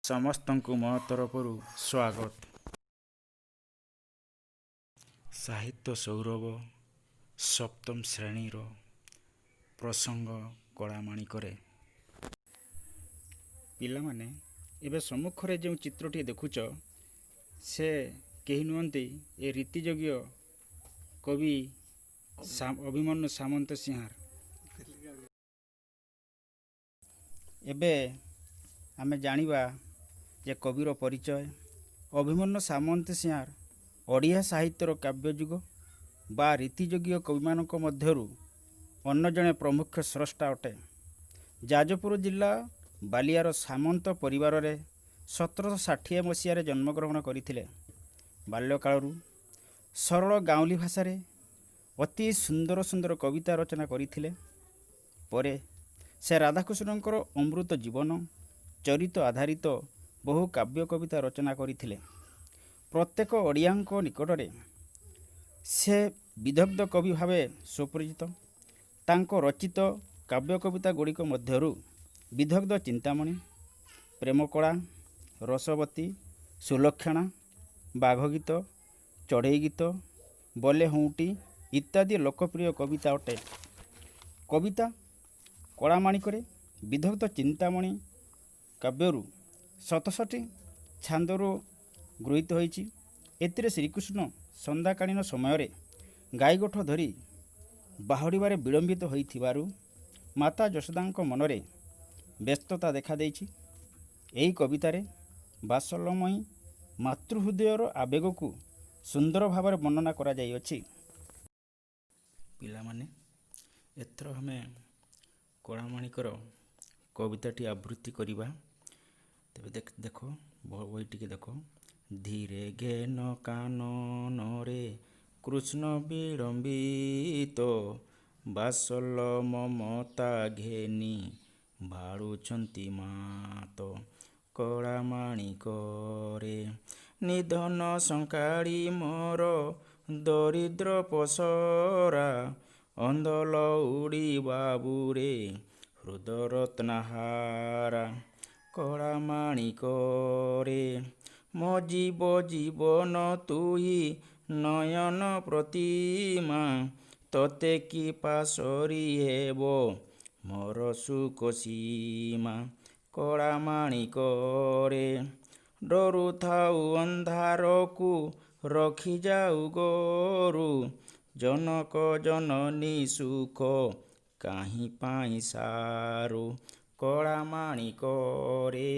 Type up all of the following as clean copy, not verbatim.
ସମସ୍ତଙ୍କୁ ମୋ ତରଫରୁ ସ୍ୱାଗତ। ସାହିତ୍ୟ ସୌରଭ ସପ୍ତମ ଶ୍ରେଣୀର ପ୍ରସଙ୍ଗ କଳାମାଣିକରେ। ପିଲାମାନେ, ଏବେ ସମ୍ମୁଖରେ ଯେଉଁ ଚିତ୍ରଟି ଦେଖୁଛ, ସେ କେହି ନୁହନ୍ତି, ଏ ରୀତିଯୋଗୀୟ କବି ଅଭିମନ୍ୟୁ ସାମନ୍ତସିଂହାର। ଏବେ ଆମେ ଜାଣିବା ଯେ କବିର ପରିଚୟ। ଅଭିମନ୍ୟୁ ସାମନ୍ତସିଂହାର ଓଡ଼ିଆ ସାହିତ୍ୟର କାବ୍ୟଯୁଗ ବା ରୀତିଯୁଗୀୟ କବିମାନଙ୍କ ମଧ୍ୟରୁ ଅନ୍ୟ ଜଣେ ପ୍ରମୁଖ ସ୍ରଷ୍ଟା ଅଟେ। ଯାଜପୁର ଜିଲ୍ଲା ବାଲିଆର ସାମନ୍ତ ପରିବାରରେ 1760 ମସିହାରେ ଜନ୍ମଗ୍ରହଣ କରିଥିଲେ। ବାଲ୍ୟକାଳରୁ ସରଳ ଗାଉଁଲି ଭାଷାରେ ଅତି ସୁନ୍ଦର ସୁନ୍ଦର କବିତା ରଚନା କରିଥିଲେ। ପରେ ସେ ରାଧାକୃଷ୍ଣଙ୍କର ଅମୃତ ଜୀବନ ଚରିତ ଆଧାରିତ ବହୁ କାବ୍ୟ କବିତା ରଚନା କରିଥିଲେ। ପ୍ରତ୍ୟେକ ଓଡ଼ିଆଙ୍କ ନିକଟରେ ସେ ବିଦଗ୍ଧ କବି ଭାବେ ସୁପରିଚିତ। ତାଙ୍କ ରଚିତ କାବ୍ୟ କବିତା ଗୁଡ଼ିକ ମଧ୍ୟରୁ ବିଦଗ୍ଧ ଚିନ୍ତାମଣି, ପ୍ରେମକଳା, ରସବତୀ, ସୁଲକ୍ଷଣା, ବାଘଗୀତ, ଚଢ଼େଇ ଗୀତ, ବୋଲେ ହୁଁଟି ଇତ୍ୟାଦି ଲୋକପ୍ରିୟ କବିତା ଅଟେ। କବିତା କଳାମାଣିକରେ ବିଦଗ୍ଧ ଚିନ୍ତାମଣି କାବ୍ୟରୁ 67 ଛାନ୍ଦରୁ ଗୃହୀତ ହୋଇଛି। ଏଥିରେ ଶ୍ରୀକୃଷ୍ଣ ସନ୍ଧ୍ୟାକାଳୀନ ସମୟରେ ଗାଈଗୋଠ ଧରି ବାହୁଡ଼ିବାରେ ବିଳମ୍ବିତ ହୋଇଥିବାରୁ ମାତା ଯଶୋଦାଙ୍କ ମନରେ ବ୍ୟସ୍ତତା ଦେଖାଦେଇଛି। ଏହି କବିତାରେ ବାତ୍ସଲ୍ୟମୟୀ ମାତୃହୃଦୟର ଆବେଗକୁ ସୁନ୍ଦର ଭାବରେ ବର୍ଣ୍ଣନା କରାଯାଇଅଛି। ପିଲାମାନେ, ଏଥର ଆମେ କଳାମାଣିକର କବିତାଟି ଆବୃତ୍ତି କରିବା। ତେବେ ଦେଖ, ବହି ଟିକେ ଦେଖ। ଧୀରେ ଘେନ କାନନରେ କୃଷ୍ଣ ବିଳମ୍ବିତ, ବାତ୍ସଲ୍ୟ ମମତା ଘେନି ଭାଳୁଛନ୍ତି ମାତ। କଳାମାଣିକରେ ନିଧନ ଶଙ୍ଖାଳି ମୋର ଦରିଦ୍ର ପସରା, ଅନ୍ଧ ଲଉଡ଼ି ବାବୁରେ ହୃଦ ରତ୍ନହାରା। କଳାମାଣିକରେ ମୋ ଜୀବ ଜୀବନ ତୁହି ନୟନ ପ୍ରତିମା, ତୋତେ କି ପାଶୋରି ହେବ ମୋର ସୁଖ ସୀମା। କଳାମାଣିକରେ ଡରୁଥାଉ ଅନ୍ଧାରକୁ ରଖିଯାଉ ଗୋରୁ, ଜନକ ଜନନୀ ସୁଖ କାହିଁ ପାଇଁ ସାରୁ। କଳାମାଣିକରେ।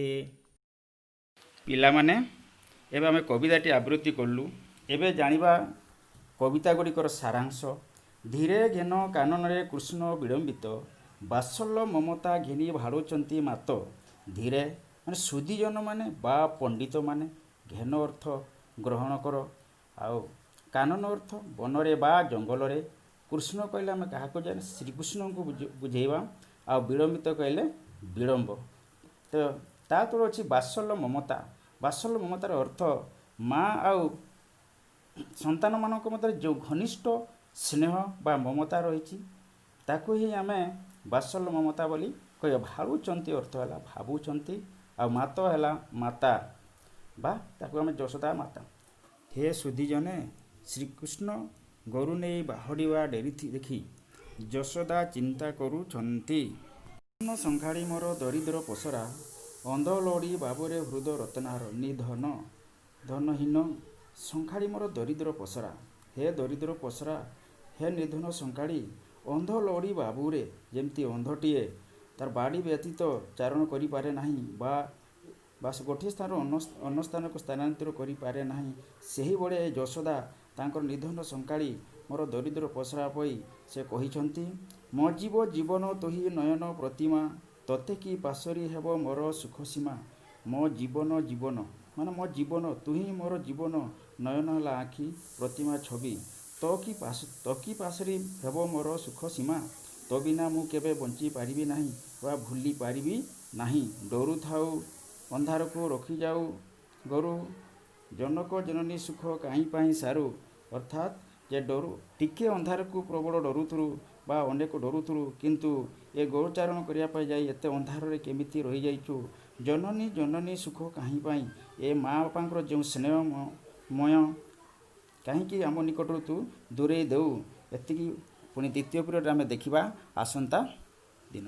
ପିଲାମାନେ, ଏବେ ଆମେ କବିତାଟି ଆବୃତ୍ତି କଲୁ। ଏବେ ଜାଣିବା କବିତା ଗୁଡ଼ିକର ସାରାଂଶ। ଧୀରେ ଘେନ କାନନରେ କୃଷ୍ଣ ବିଳମ୍ବିତ, ବାତ୍ସଲ୍ୟ ମମତା ଘେନି ଭାଳୁଛନ୍ତି ମାତ। ଧୀରେ ମାନେ ସୁଧୀଜନମାନେ ବା ପଣ୍ଡିତମାନେ, ଘେନ ଅର୍ଥ ଗ୍ରହଣ କର, ଆଉ କାନନ ଅର୍ଥ ବନରେ ବା ଜଙ୍ଗଲରେ, କୃଷ୍ଣ କହିଲେ ଆମେ କାହାକୁ ଜାଣେ? ଶ୍ରୀକୃଷ୍ଣଙ୍କୁ ବୁଝେଇବା, ଆଉ ବିଳମ୍ବିତ କହିଲେ ବିଳମ୍ବ। ତ ତା ତଳେ ଅଛି ବାତ୍ସଲ୍ୟ ମମତା। ବାତ୍ସଲ୍ୟ ମମତାର ଅର୍ଥ ମା ଆଉ ସନ୍ତାନମାନଙ୍କ ମଧ୍ୟରେ ଯେଉଁ ଘନିଷ୍ଠ ସ୍ନେହ ବା ମମତା ରହିଛି, ତାକୁ ହିଁ ଆମେ ବାତ୍ସଲ୍ୟ ମମତା ବୋଲି କହିବା। ଭାଳୁଛନ୍ତି ଅର୍ଥ ହେଲା ଭାବୁଛନ୍ତି, ଆଉ ମାତ ହେଲା ମାତା ବା ତାକୁ ଆମେ ଯଶୋଦା ମାତା। ହେ ସୁଧୀଜନେ, ଶ୍ରୀକୃଷ୍ଣ ଗୋରୁ ନେଇ ବାହୁଡ଼ିବା ଡେରି ଦେଖି ଯଶୋଦା ଚିନ୍ତା କରୁଛନ୍ତି। ଶଙ୍ଖାଳି ମୋର ଦରିଦ୍ର ପସରା, ଅନ୍ଧ ଲଉଡ଼ି ବାବୁରେ ହୃଦ ରତ୍ନହାର। ନିଧନ ଧନହୀନ, ଶଙ୍ଖାଳି ମୋର ଦରିଦ୍ର ପସରା, ହେ ଦରିଦ୍ର ପସରା, ହେ ନିଧନ ଶଙ୍ଖାଳି, ଅନ୍ଧ ଲଉଡ଼ି ବାବୁରେ, ଯେମିତି ଅନ୍ଧଟିଏ ତାର ବାଡ଼ି ବ୍ୟତୀତ ଚାରଣ କରିପାରେ ନାହିଁ ବା ଗୋଟିଏ ସ୍ଥାନରୁ ଅନ୍ୟ ସ୍ଥାନକୁ ସ୍ଥାନାନ୍ତର କରିପାରେ ନାହିଁ, ସେହିଭଳି ଏ ଯଶୋଦା ତାଙ୍କର ନିଧନ ଶଙ୍ଖାଳି ମୋର ଦରିଦ୍ର ପସରା ପଇ ସେ କହିଛନ୍ତି। ମୋ ଜୀବ ଜୀବନ ତୁହି ନୟନ ପ୍ରତିମା, ତୋତେ କି ପାଶୋରି ହେବ ମୋର ସୁଖ ସୀମା। ମୋ ଜୀବନ ଜୀବନ ମାନେ ମୋ ଜୀବନ, ତୁହି ମୋର ଜୀବନ, ନୟନ ହେଲା ଆଖି, ପ୍ରତିମା ଛବି, ତ କି ପାଶୋରି ହେବ ମୋର ସୁଖ ସୀମା? ତୋ ବିନା ମୁଁ କେବେ ବଞ୍ଚି ପାରିବି ନାହିଁ ବା ଭୁଲି ପାରିବି ନାହିଁ। ଡରୁଥାଉ ଅନ୍ଧାରକୁ ରଖିଯାଉ ଗୋରୁ, ଜନକ ଜନନୀ ସୁଖ କାହିଁ ପାଇଁ ସାରୁ। ଅର୍ଥାତ୍ ଯେ ଡରୁ ଟିକେ ଅନ୍ଧାରକୁ ପ୍ରବଳ ଡରୁଥିରୁ ବା ଅନେକ ଡରୁଥିଲୁ, କିନ୍ତୁ ଏ ଗୋଚାରଣ କରିବା ପାଇଁ ଯାଇ ଏତେ ଅନ୍ଧାରରେ କେମିତି ରହିଯାଇଛୁ? ଜନନୀ ଜନନୀ ସୁଖ କାହିଁ ପାଇଁ, ଏ ମା ବାପାଙ୍କର ଯେଉଁ ସ୍ନେହମୟ କାହିଁକି ଆମ ନିକଟରୁ ତୁ ଦୂରେଇ ଦେଉ? ଏତିକି। ପୁଣି ଦ୍ୱିତୀୟ ପିରିୟଡ଼ରେ ଆମେ ଦେଖିବା ଆସନ୍ତା ଦିନ।